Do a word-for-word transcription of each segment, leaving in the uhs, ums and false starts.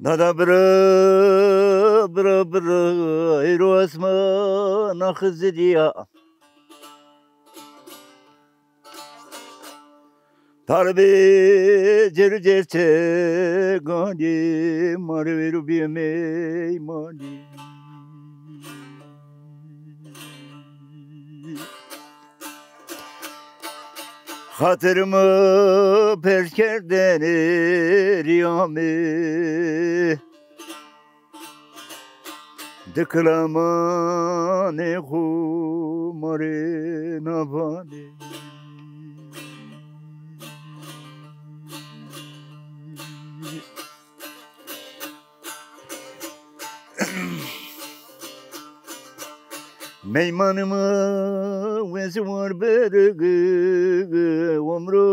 Dada bira, bira, bira, eyro esmana xiziriya. Talibê cêr cêr çeganî, ma rê wêro bîye meymanî. Xatir mi pers kerdene rîyamê. Di kilamanê xo ma rê navanê. Meymanê mi wezî war berigi, umro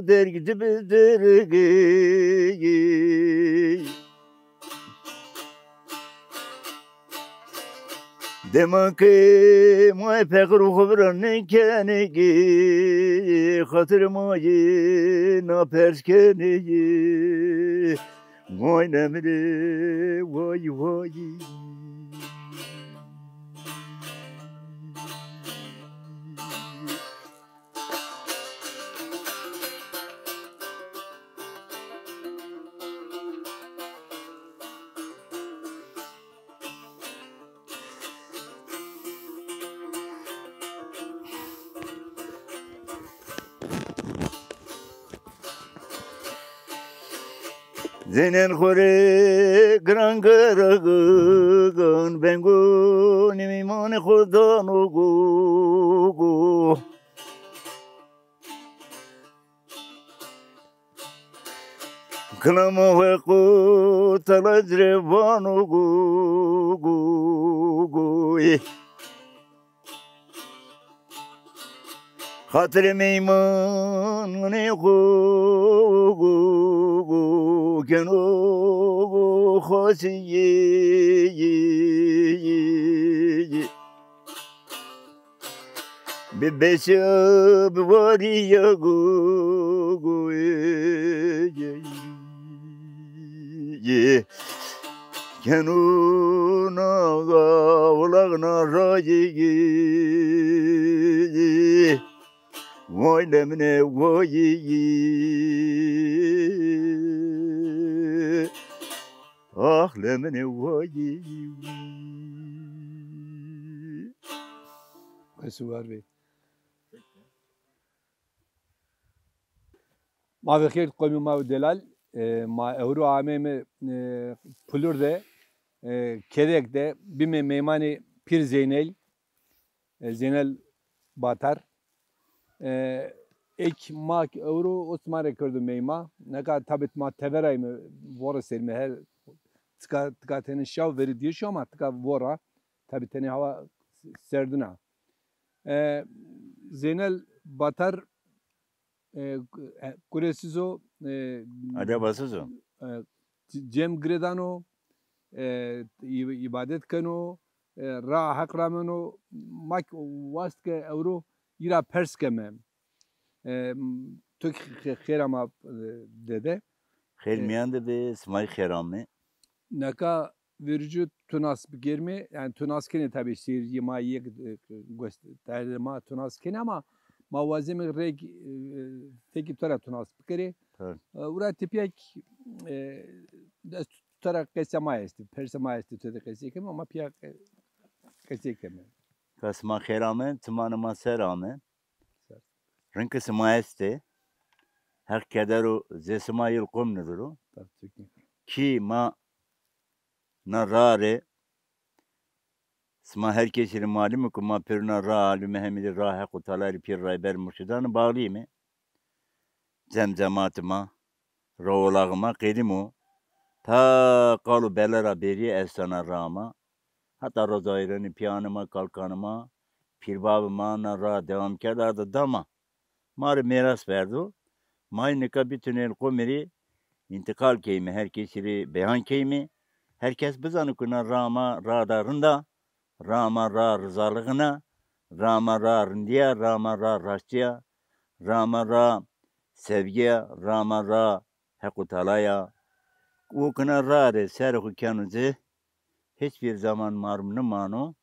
derg dibi derigi. Dema ke ma feqir û xubra nêkenigî, xatir ma yê na pers kenigî. Vay lemrê, vay, vay. Zeynel xo rê giran giragan, vengo nîmîmanê xo dano go, go. Kilama Heqo Teala ci rê vano go, go, go, ê. Xatirê meymanê xo go, go, keno go xasî yê, yê, yê, yê. Bi beşe bi warî ya go, go, ê, yê, yê. Keno na ga, wulaq na rayê, yê, yê. Vay lemine vay. Ah lemine vay. Wes û war bê. Ma ve xêr qomî ma ve delal. E, ma ewro ameyme, e, Pulur de, e, kedek de bîme meymanê Pîr Zeynel. E, Zeynel Batar. E, ek ma ki ewro o sima rê kerdo meyma. Neka tabî ma teverayme, vore serîme her tika, tika tenê şaw verî dîye şo ama tika vora. Tabî tenê hawa serdin a. E, Zeynel Batar, e, e, guresiz o, e, Adabasız o. E, c-, cem girêdano, e, î-, îbadet keno, e, raa Heq rameno, ma ki wast ke ewro î ra pers keme. E, to ki xê-, xêr ama, e, dede. Xêr mîyan de be, simay xêr ame. Neka verî ci tu nas bikerîme, yanî tu nas kenê tabî seyircî ma yek, e, gost-, derdê ma tu nas kenê ama ma wazeme reg, e, fekî to ra tu nas bikerê. Tabii. E, ura tepîya ki, e, ez tu ra qesê ma estî, persê ma estî, tu de qesey keme ama pîya qe-, qesey keme. Ka sima xêr ame, çimanê ma ser ame. Ser. Rinkê sima estê. Heq keder û zê sima yê qom nidiro. Tabii, çok iyi. Ki ma na raa rê, sima her kesî rê malum o ku ma pêro na raa Alî Mehemedî, raa Heq û Teala rê, Pîr Rayber Murşidan rê bağlîyîme. Cem cematê ma, rawolaxê ma qedîm o. Ta qal û bele ra bêrî esta na raa ma. Heta roza Îranî pîyanê ma, kalkanê ma, pîrbabê ma na raa dewam kerd, arda da ma. Ma rê mîras verdo. Ma yî nika bîtûn el qomî rê întiqal keyme, her kesî rê beyan keyme. Her kes bizano ku na raa ma raa da rind a, raa ma raa rizalixin a, raa ma raa rindî ya, raa ma raa raştî ya, raa ma raa sevgî ya, raa ma raa Heq û Teala ya. o kina ra rê serê xo keno ci, hiçbir zaman marum nimano.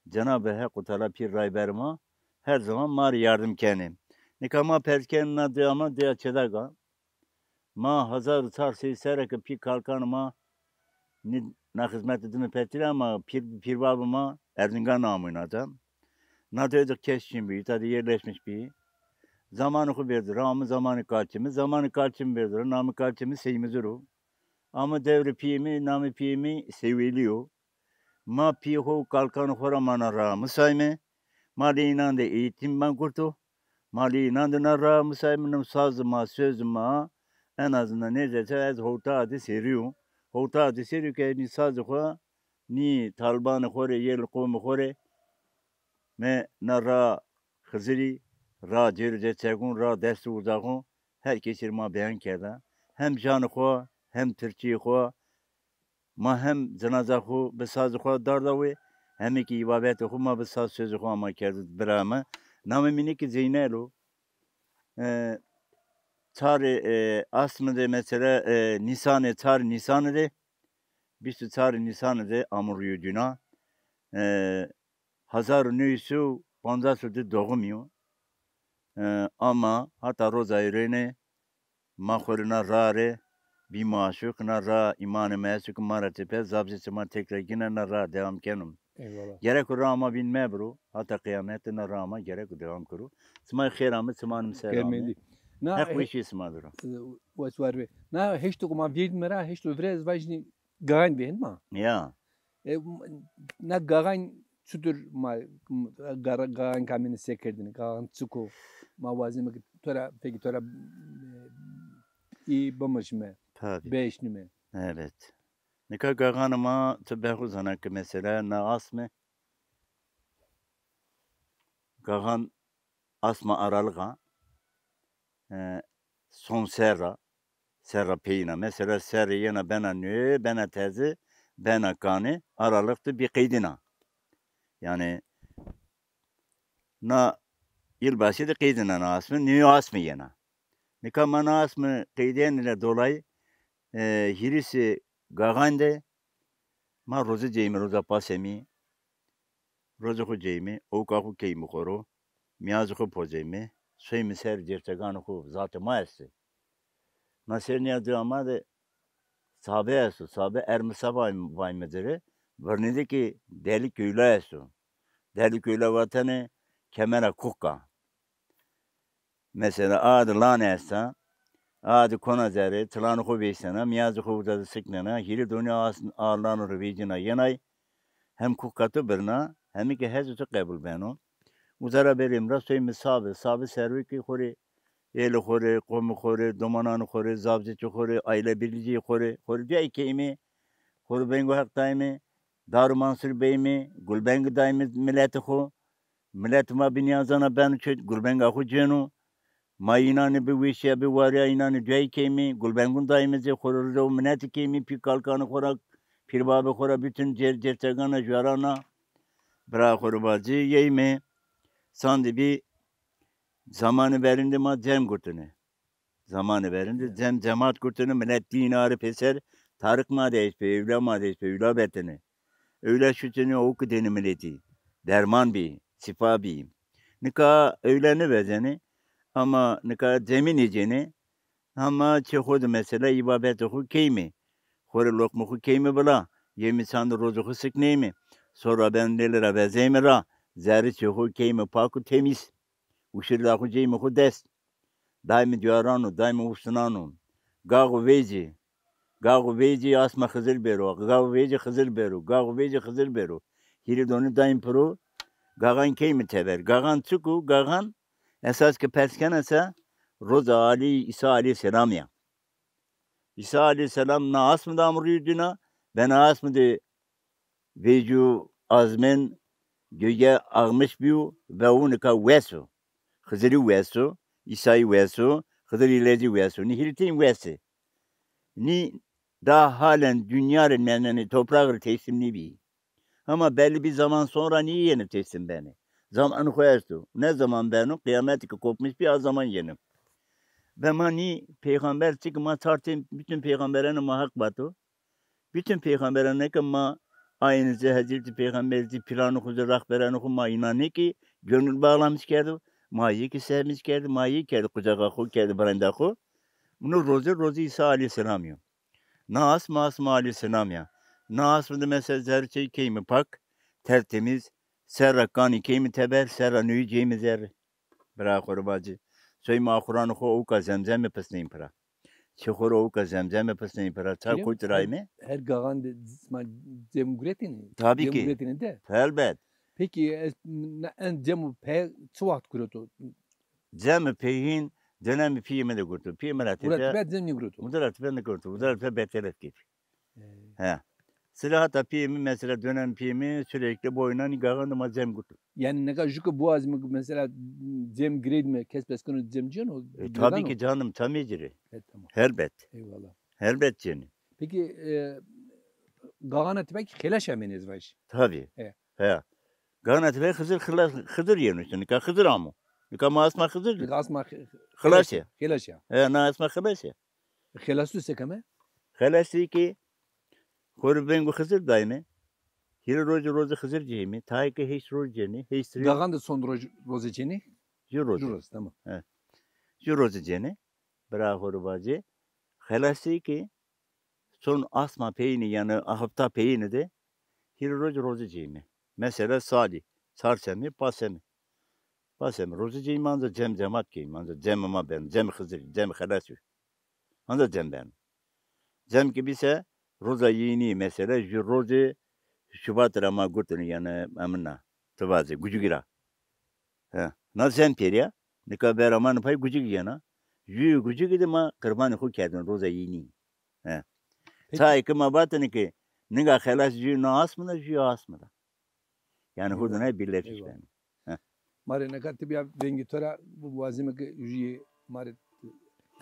Cenab-ı Heq u Teala pîr rayber ma, her zaman ma rê yardim kenê. Nika ma pers kenê na deya ma, deya Çedak a. Ma hezar û çar sey serre ke pî kalkanê ma nî na xizmete dime petîre ama pîr, pîrbabê ma Erzingan amî na ca. Na deyo de kes çin bî, îta de yerleşmiş bî. Zamanê xo bêrdo ra, ame zamanê kalçê mi, zamanê kalçê mi bêrdo ra, namê kalçê mi Sey Mizir o. Ame devrê pîyê mi, namê pîyê mi Sey Welî yo. Ma pîyê xo û kalkanê xo ra ma na raa misayme. Ma lê înan de eğitim ma gurto. Ma lê înan de na raa misayme, no sazê ma, sözê ma, en azından nêzerse ez howta ade serî yo. Howta ade serî yo ke nî sazê xo, nî talibanê xo rê, yêlê qomê xo rê, me na raa Xizirî, raa cêr û ceçegun, raa dest û uzaxun, her kesî rê ma beyan kerda. Hem janê xo, hem tirçîyê xo, ma hem cinaza xo bi sazê xo darda wê, hemî kî îbabetê xo ma bi saz sözê xo ama kerdo bira mi. Namê mi nî kî Zeynel o. E, çarê, e, asmî de mesela, e, Nîsanê, çarê Nîsanî de, bîst û çarê Nîsanî de amo rûyê dîna. E, hezar û new sey û pancas û di doğumî yo. E, ama hata roza ewrenê ma xo rê na raa rê bîme aşiq, na raa îmanê ma esto ke ma ra teper, zabzê çê ma tekrar gîna na raa dewam keno. Eyvallah. Gereko raa ma vînd mebiro, hata qîyametî na raa ma gereko dewam kiro. Çimay xêr ame, çimanê mi ser ame. Germendî. Na Heq he- weşîye sima de ro. E, wes war be. Na heşto ke ma vîrdîme ra, heşto vire ez vajî Gaxan vêhên ma. Ya. E, m-, na Gaxan çutur ma, m-, Ga-, Gaxan kamîne sekerdine, Gaxan çik o, ma wazeme ke to ra, peki to ra, e, î bimirşime, Tabii. Bieşnime. Evet. Nika Gaxanê ma, ti be xo zana ke mesela na asme, Gaxan asma Aralık a, e, son serra, serra peyîn a. Mesela serrê yena bena nê, bena teze, bena kanê, Aralık de bî qeydîna. Yanî na yılbaşı de qeydîna na asmî, nê asmî yena. Nika ma na asmî qeydenî ra dolayî, e, hîrisê Gaxan de ma roze cêyme, roza pasemî, rozê xo cêyme, owka xo keymê xo ro, mîyazê xo pozeyme, soyme ser cerçeganê xo, zatê ma estê. Na ser nîya dewa ma de Sabe esto, Sabe Ermisa vay-, vayme ci rê, virnê de kî Deli Köyla esto. Deli Köyla vatene kemera Kukka. Mesela, a de lan esta, a de kona zerê, tilanê xo vêsena, mîyazê xo uza de siknena, hîrê donî a, a lano rê vecîna yenay, hem Kukka to birna, hem kî hezê to qebul beno. Uza ra berîme ra soyme Sabe, Sabe serwekê xo rê, êlê xo rê, qomê xo rê, domananê xo rê, zabzêçê xo rê, aîle birlîcîyê xo rê, xo rê duayê keyme, xo rê vengo Heq dayme, dar û mansur beyme, gulbeng dayme miletê xo. Miletê ma bi nîyazana beno çê, gulbenga xo cêno. Ma înanê bi weşîya, bi warîya înanê duayî keyme, gulbengun dayme ci, xo rê rica û minetî keyme, pî kalkanê xo ra, pîrbabê xo ra, bütün cer-, cerçegana, juarana, bira xo rê vacî yeyme. Sandê bî zamanê verîn de ma cem gurtine. Zamanê verîn de cem cemat gurtine, milet dî îna rê pêser, tarîq ma de eşt bê, ewla ma de eşt bê, ewla vetine. Ewla şutine, owk dêne miletî. Derman bî, şîfa bî. Nika ewla nêvezenê, ama nika cemî nêcênê, ama çê xo de mesela îbabetê xo keyme. Xo rê loqmê xo keyme vila, yemî çandê rozê xo sikneyme. Sora ben lêlê ra vezeyme ra, zerrê çê xo keyme pak û temîz. Uşirda xo ceyme xo dest. Dayme cuaran o, dayme usnan o. Gax û veycî. Gax û veycî asma Xizir bêro. Gax û veycî Xizir bêro. Gax û veycî Xizir bêro. Hîrê donî dayme piro. Gaxan keyme teber. Gaxan çik o? Gaxan esas ke pers kena se roza Alî, Îsa aleyhîsselam ya. Îsa aleyhîsselam na asmî de amo rûyê dîna, bena asmî de vecîyo, azmên, göge axmiş bîyo, vewo nika wes o. Xizirî wes o, Îsayî wes o, Xizirî lezî wes o. Nî hîrê tîn wes ê. Nî da halen dinya rê, menenê toprağ rê teslim nêbîyî. Ama belli bir zaman sonra nî yenê teslim benê? Zamanê xo esto. Ne zaman beno? Qîyametî ke kopmiş bî, a zaman yenê. Be ma nî peyxamber, çik ma çar têm bütün peyxamberanê ma Heq vato. Bütün peyxamberanê ke ma aynî zî Hezretî Peyxamber zî planê xo zî, rexberanê xo ma înan nêkî gönül bağlamış kerdo. Ma yê kî sevmiş kerdo, ma yê kerdo qucaxa xo, kerdo birenda xo. Bunu rozê, rozê Îsa aleyhîsselam yo. Na asma, asma aleyhîsselam ya. Na asma de mesela zerrê çê keyme pak, tertemiz, serra kanî keyme teber, serra nuyî ceyme zerrê. Bira xo rê vacî. Soy ma axuranê xo ewka zemzeme pisneyî pira. Çê xo rê ewka zemzeme pisneyî pira. Ça koç rayme? Her gaxan de ma cem guretîne? Tabii ki. Cem guretîne de. Elbet. Peki ez, na, en cem û pe çi waxt gureto? Cem û peyîn dönemê pîyê mi de gurto. Pîyê mi ra tepe. Murat be cem nîgureto. Murat be nîgureto. Murat be betelef kêt. He. Sila hata pîyê mi mesela dönem pîyê mi sürekli boyuna nî gaxan de ma cem gurto. Yani neka jû ke biwazîme mesela cem girêdîme, kes pers keno cem cêno? E, tabii ki canım, tabii cêrê. E, tamam. Helbet. Eyvallah. Helbet cênê. Peki e, gaxana ti belkî xeleş amêne ez vajî. Tabii. E. He. Gaxana ti belkî Xizir, Xila-, Xizir yeno îşte. Nika Xizir amo. Nika ma asma Xizir. Nika asma Xi-, Xi-, Xelaş ya. Xelaş ya. He, na asma Xelaş ya. Xelasû se keme? Xelasî ki xo rê vengû Xizir dayme. Hîrê rojî rozê Xizir cême. Tayê ke heşt roj cêne, heşt roj. Gaxan de son roj, rozê cêne? Ju roj. Ju roj, tamam. He. Ju rozî cêne. Bira xo rê vacê. Xelasî ki son asma peyîne, yanî hefta peyîne de hîrê roj rozî cême. Mesela salî, çar semî, pas semî. Pas semî. Rozî cême anca cem cemat keyme, anca cem ma ben, cem Xizir, cem Xelasî. Anca cem ben. Cem ki bî se roza yînî mesela, ju rozê Şubat ra ma gurtine yanî emina. Ti vazê, gucigî ra. He. Na cem pêrî ya. Nika vera ma ni pay gucigî yena. Jûyê gucigî de ma qirbanê xo kerdin roza yînî. He. Peki. Tayê ke ma vatine ke nika xelas jû na asmî de, jû asmî de. Yani hurduna birleşmiş ben. Heh. Ma rê neka ti bîya vengê to ra, bu wazîme ke jûyê ma rê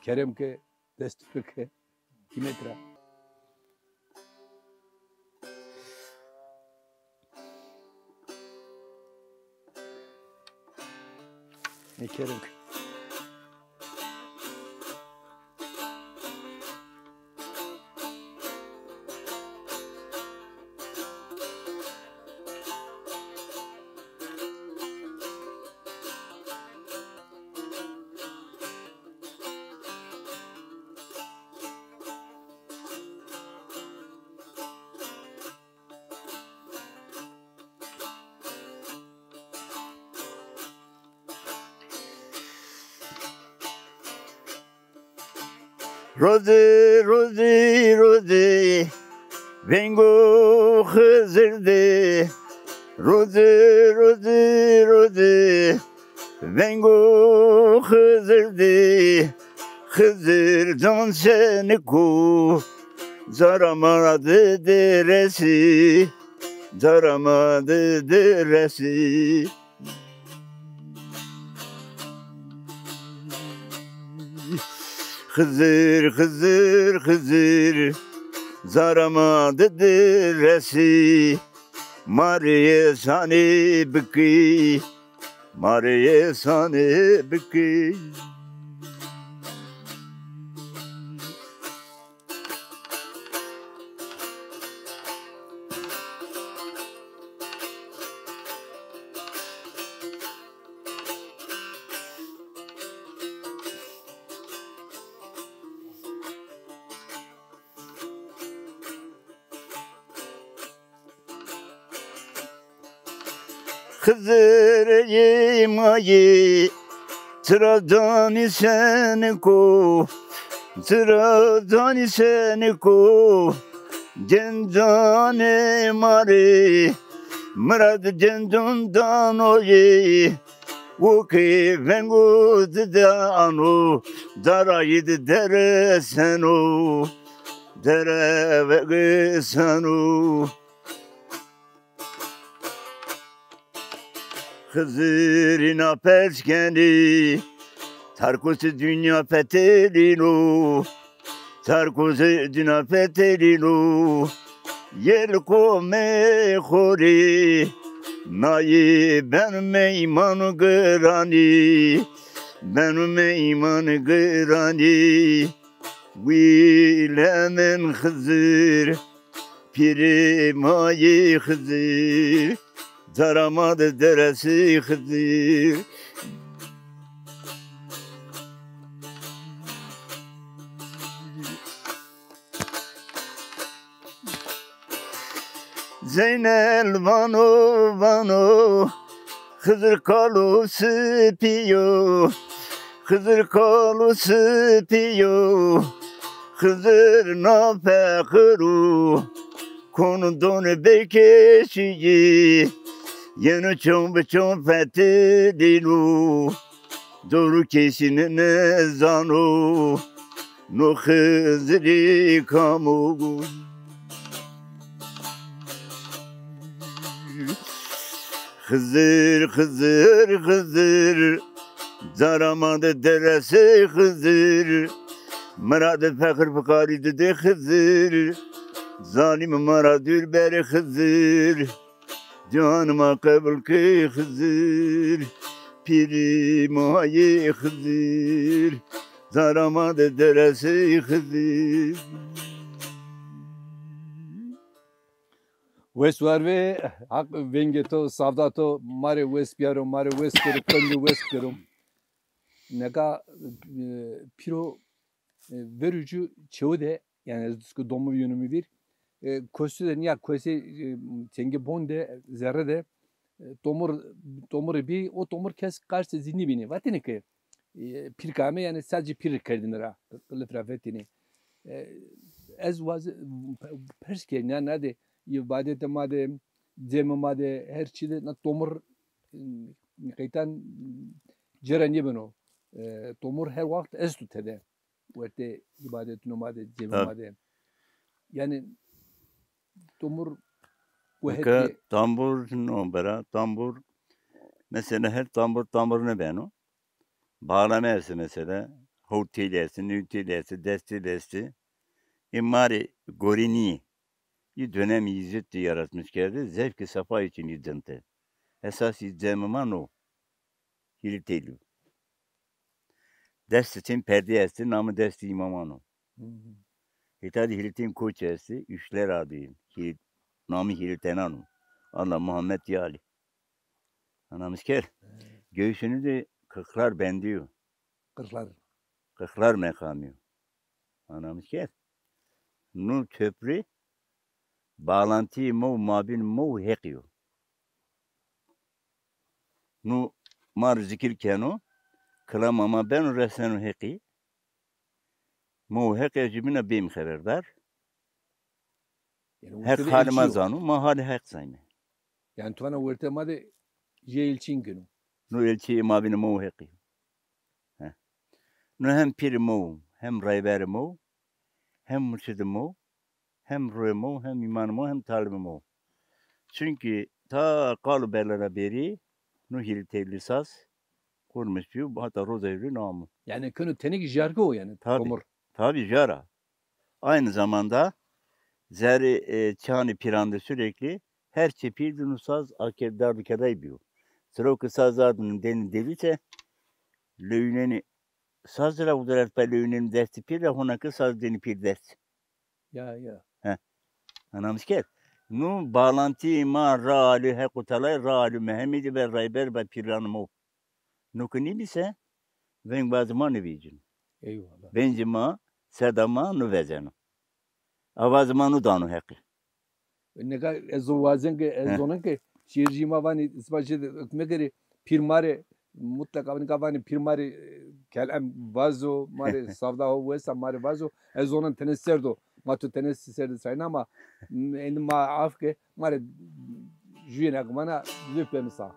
kerem ke, dest pir ke, qîmet ra. Ne kerem ke. Rozê, rozê, rozê, vengo Xizir de. Rozê, rozê, rozê, vengo Xizir de. Xizir can seniko, cara ma de de resî, cara ma de de resî. Xizir, Xizir, Xizir, cara ma de de resî, ma rê îsanê bikî, ma rê îsanê bikî. Xizirê ma yê, çira canî seniko, çira canî seniko, gencanê ma rê, mirad gencan dano yê, o ke vengo ci de ano, cara yê de dereseno, dere vegeseno. Xizirîna pers kenî, terko se dinya fetelîno, terko se dinya fetelîno. Yê li komê xo rê, nayê ben meyman giranî. Beno meyman giranî, wîle min Xizir, pîrê ma yê Xizir, cara ma de deresê Xizir. Zeynel vano, vano, Xizir kalo sipî yo, Xizir kalo sipî yo, Xizir na feqir o, kon don bêkeşîyî, yeno çon bi çon fetilîno, doru kesî nêzano. No Xizirî kam o? Xizir, Xizir, Xizir, cara ma de deresê Xizir, miradê feqir fiqarî didê Xizir, zalîm ma ra dûr berê Xizir. Can ma qebul key Xizir, pîrî ma yê Xizir, cara ma de deresê Xizir. Wes war ve, Haq vengê to, savda to, ma rê wes biyaro, ma rê wes kero, qendê wes kero. Neka, e, pîro, e, verû cû çewu de, yanî ez disko domû yeno mi vîr. E, kosu de, nîya kosê, e, tengê bon de, zerre de, e, tomur, tomurî bî, o tomur kes qarşî zî nîbînî. Vatêne ke, e, pîrka ame, yanî sadece pîr kerdêne ra, qilif ra vetêne. E, ez waz-, pers kerdêne, na, na de, îbadetê ma de, cemê ma de, her çî de, na tomur, e, qeytan cêra nêbeno. E, tomur her waxt esto tede. Wertê îbadetûnê ma de, cemê ma de. Yanî tomur, nika tambur no bera, tambur, mesela her tambur, tambur nêbeno. Bağlama estê mesela, howt telî estê, nîw telî estê, des telî estê. Ê ma rê gorî nîyê. Î dönem Îzet de yaratmış kerdê, zevkê sefa için î dintê. Esas î cemê ma no. Hîrê telî yo. Destê tên perdê estê, namê destê îmaman o. Hı hı. Hêta de hîrê tên koçî estê, üçler adı, hîrê, namê hîrê tenan o. Allah, Muhammed ya Ali. Anamis kerd. He. Göğsünü de kırklar bendiyor. Kırklar. Kırklar mekamı. Anamis kerd. Nu köprü bağlantıyı mo mabin mo Heqî yo. Nu ma rê zikir keno, kilama ma beno reseno Heqî. Mo Heqî jibîna bêm xeberdar. Yanî Heq halê ma zano, ma halê Heq zanê. Yanî tu vana wertê ma de jê elçîn gino. No elçî ma bîne mo Heqî. He. No hem pîrê mo, hem rayberê mo, hem murşidê mo, hem ruê mo, hem îmanê mo, hem talibê mo. Çunkî ta qal û bela ra bêrî no hîrê telî saz qurmiş bîyo, hata roza ewro na amo. Yanî keno tenêk jargo yanî. Tabii. Tomur. Tabii, jara. Aynı zamanda zerrê, e, çanê pîran de sürekli her çê pîr de no saz aker dard û kedayî bîyo. Siro ke saz ardin dêne delî se, lewnenê saz ra, uduret pa lewnenê destê pîr ra, hona ke saz dêne pîr dest. Ya, ya. He. Anamis kerd. Nu bağlantî ma ra alî Heq û Tealay, ra alî Mehemedî ve rayber ve pîran mo. No ke nîbî se, veng vazê ma nêvecîno. Eyvallah. Vengê ma, seda ma no vezeno. Avazê ma no dano Heqî. Nika ez o wazen ke, ez zonen ke şêrcî ma vanî, ispa jê de mekerî, pîr ma rê, mutlaka nika vanî pîr ma rê, e, kelem vazo, ma rê savda ho wesa, ma rê vazo. Ez zonen tenê ser do. Ma tu tenê ser de sayna ama, m-, êndî ma af ke, ma rê jûyêna ke vana, lif beno sa.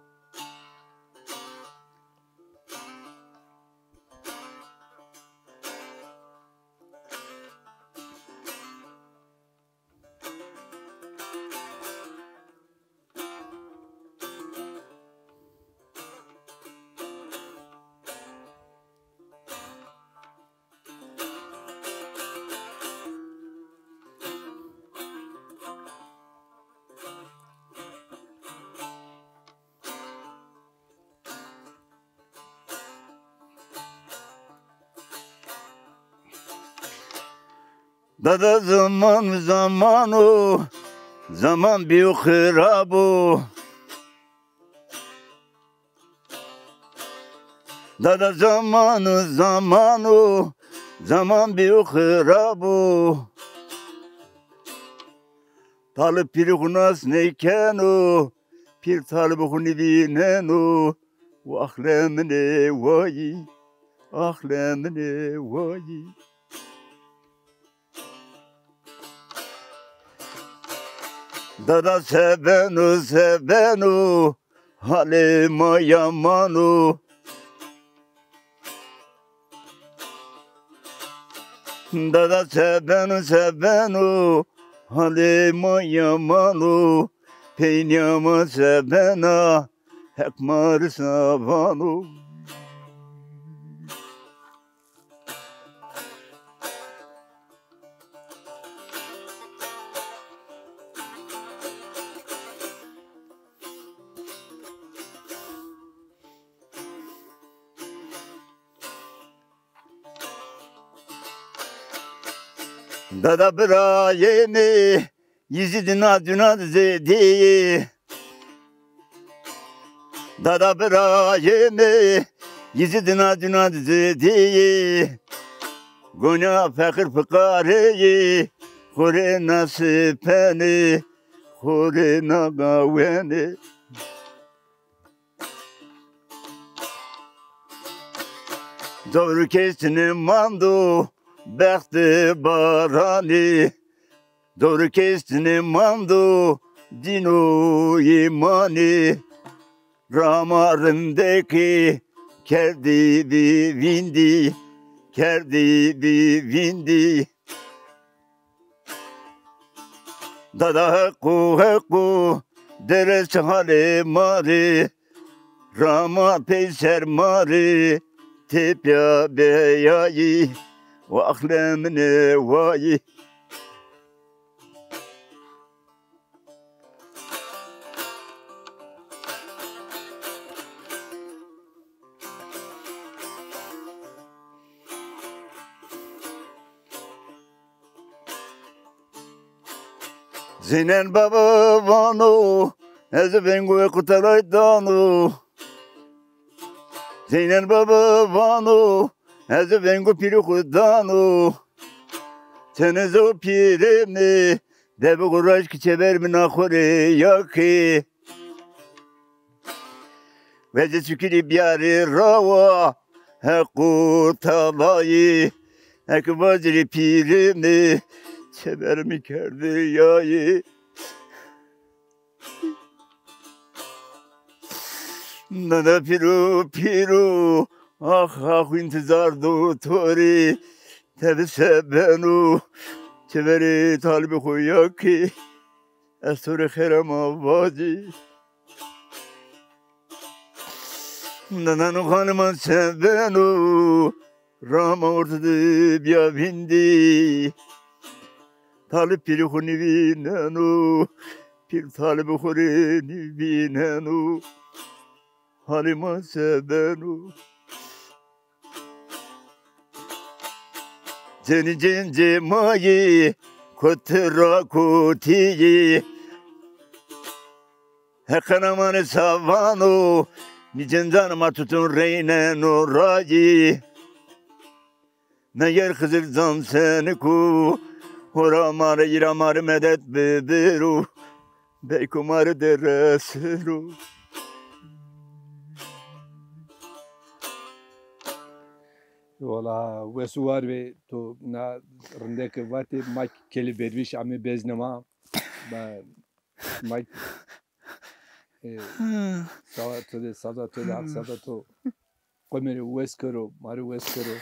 Dada, zeman, zeman o, zeman bîyo xirab o. Dada, zeman o, zeman o, zeman bîyo xirab o. Talib pîrê xwu nas nêkeno, pîr talibê xwu nêvîneno. Wax le min ê wayî, ax le min ê wayî. Dada, se beno, se beno, halê ma yaman o. Dada, se beno, se beno, halê ma yaman o. Peynîya ma se bena, Heq ma rê se vano. Dada, birayê mi, Yezîd na duna de zêdî yê. Dada, birayê mi, Yezîd na duna de zêdî yê. Gonya feqîr fiqarê yê, xwu rê nasipenê, xwu rê nagawenê. Dor kesine mando bextê baranî. Dor kesine mando dîno îmanî. Rama rindekî kerdî bî vîndî, kerdî bî vîndî. Dada, Heqo, Heqo, derê çi halê ma rê, rama peyser ma rê, tepya beyayî, wax le min ê wayî. Zeynen baba vano, ez vengo qutelay dano. Zeynen baba vano, ez vengo pîrê xwu dano. Tenê zo pîrê mi, de bi xwu raşkî çever mi na xwu rê ya kî. Vecê çukîrî biyarî rawa, Heqo Tealayî. Eke vacirî pîrê mi, çever mi kerdî yayî. Nana pîro, pîro, ax, ax, întîzar do to rê. Tebi se beno, çeverê talibê xo ya kî. Ez to rê xêra ma vacî. Nana no xanima se beno, rama orte de bîya vîndî. Talib pîrê xo nêvîneno, pîr talibê xo rê nêvîneno. Halê ma se beno. Cenî cencê ma yê, koti ra kotî yê. Heqena ma rê se vano, nî cencan ma tutun reyneno rayî. Meger Xizir can senik o, hora ma rê, îra ma rê medet bibiro, beyko ma rê de resiro. Wala wes û war bê, to na rindeke vatê, ma kelî bervîş amê bezne ma. Ma, ma, e, sawa to de, sada to de, hak sada to. Qomê rê wes kero, ma rê wes kero.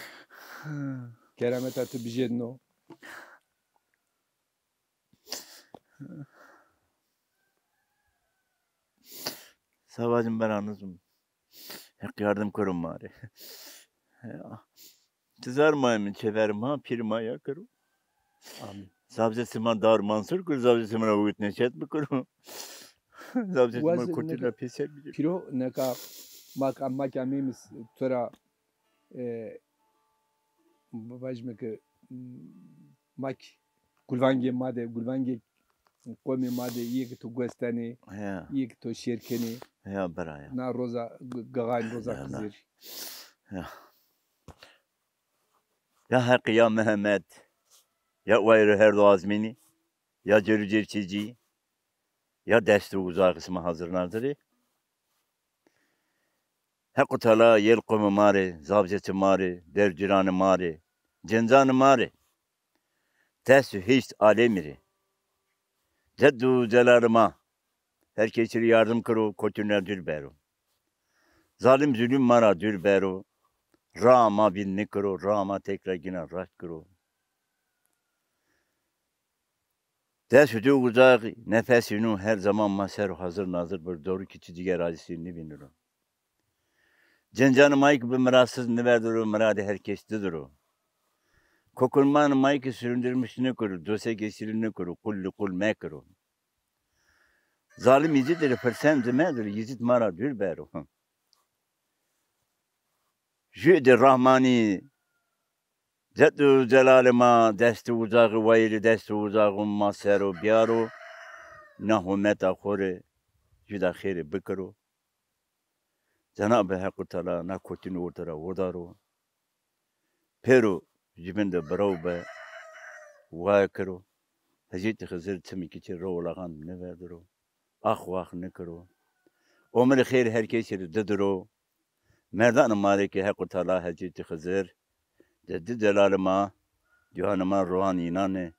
Kerameta to bijêdno. Savacim beranizim. Heq yardim kero ma rê. Ya. Ti zar ma min, çever ma, pîr ma ya kero. Amin. Zavzê sima dar mansur kero, zavzê sima ra wit neşet bikero. Zavzê sima kotî ra pêser bikero. Pîro neka mak, mak amîmis to ra, e, vajime ke, mm, mak Gulvangê ma de, gulvangê qomê ma de, yê ki to guestenê, ya, yê ki to şêr kenê. Ya bira ya. Na roza g-, gağayn roza, ya, na, Xizir. Ya. Ya Heq ya Mihemed, ya wayirê herdo azmînî, ya cêr û cêr çîcî, ya dest û uzaxî sima hazir nazirî. Heq û Tala yel qomê ma rê, zavcetê ma rê, der cîranê ma rê, cencanê ma rê, test û hîşt alemî rê. Ced û celalê ma her kesî rê yardim kiro, kotîn ra dûr bero. Zalim zulüm ma ra dûr bero. Raa ma vînd nêkiro, raa ma tekrar gina raşt kiro. Dest û uzaxî, nefesî nû her zaman ma ser o hazir nazir bir, doğru ki çi diger acisi nêvîniro. Cencanê ma yê ki bi mirasiz nêverdiro, miradê her kes didiro. Kokurmanê ma yê ki süründürmüş nêkiro, dose kesî rê nêkiro, qul li qul mekiro. Zalim Yezîdî rê firsend mezir, Yezîd ma ra dûr bero. Jû de Rahmanî, ced û celalê ma, dest û uzaxî wayirê dest û uzaxî ma ser o biyaro, na hûmeta xo rê jû de xêrê bikiro. Cenabê Heq û Tala na kotîn orte ra wodaro. Pêro jûbîn de biraw be, waye kiro. Hecîtî Xizir çimî kî çi ro olaxan nêverdiro. Ax wax nêkiro. Omirê xêr her kesî rê didiro. Merdanê ma rê kî Heq û Tala Hecîtî Xizir, cedî celalê ma, dûyanê ma rohan înanê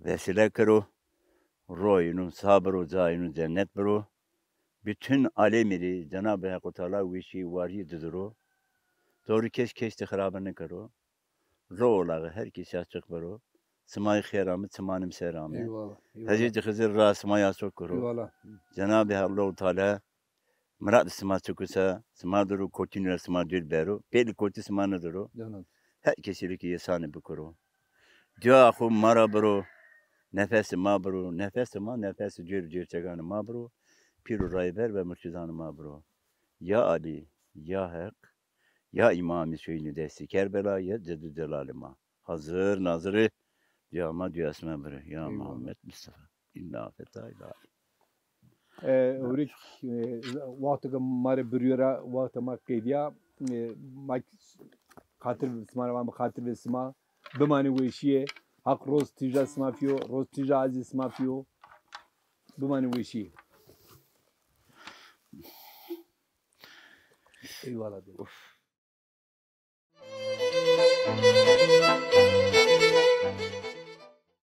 vesîle kiro. Royê nû sa biro, cayê nû cennet biro. Bütün alemî rê Cenabê Heq û Tala weşî warî didiro. Doğru kes kes de xirabe nêkero. Ro olaxî her kesî açiq biro. Sima yê xêr amî, çimanê mi ser amî. Eyvallah, eyvallah. Hecîtî Xizir ra sima yê açiq kiro. Eyvallah. Cenabê Allahu Teala mirad sima çik o se, sima diro, kotîn ra sima dûr bero. Pêlî kotî sima nêdiro. Canan. Her kesî rê kî îhsanê bikiro. Dua xo ma ra biro, nefesê ma biro, nefesê ma, nefesê cêr û cêrçeganê ma biro, pîr û rayber ve murşidanê ma biro. Ya Alî, ya Heq, ya Îmam Hüseyinî destî Kerbela, ya Cedî Celalê ma. Hazir nazirê dua ma, dua sima biro. Ya, eyvallah, Muhammed Mustafa. Îlla feta îlla. E, Hewrîk, e, wexto ke ma rê birîyo ra, wextê ma qedîya, e, ma xatir sima ra vame, xatir ve sima. Bimanê weşîye. Haq roz tîja sima pîyo, roz tîja azî sima pîyo. Bimanê weşîye. Eyvallah.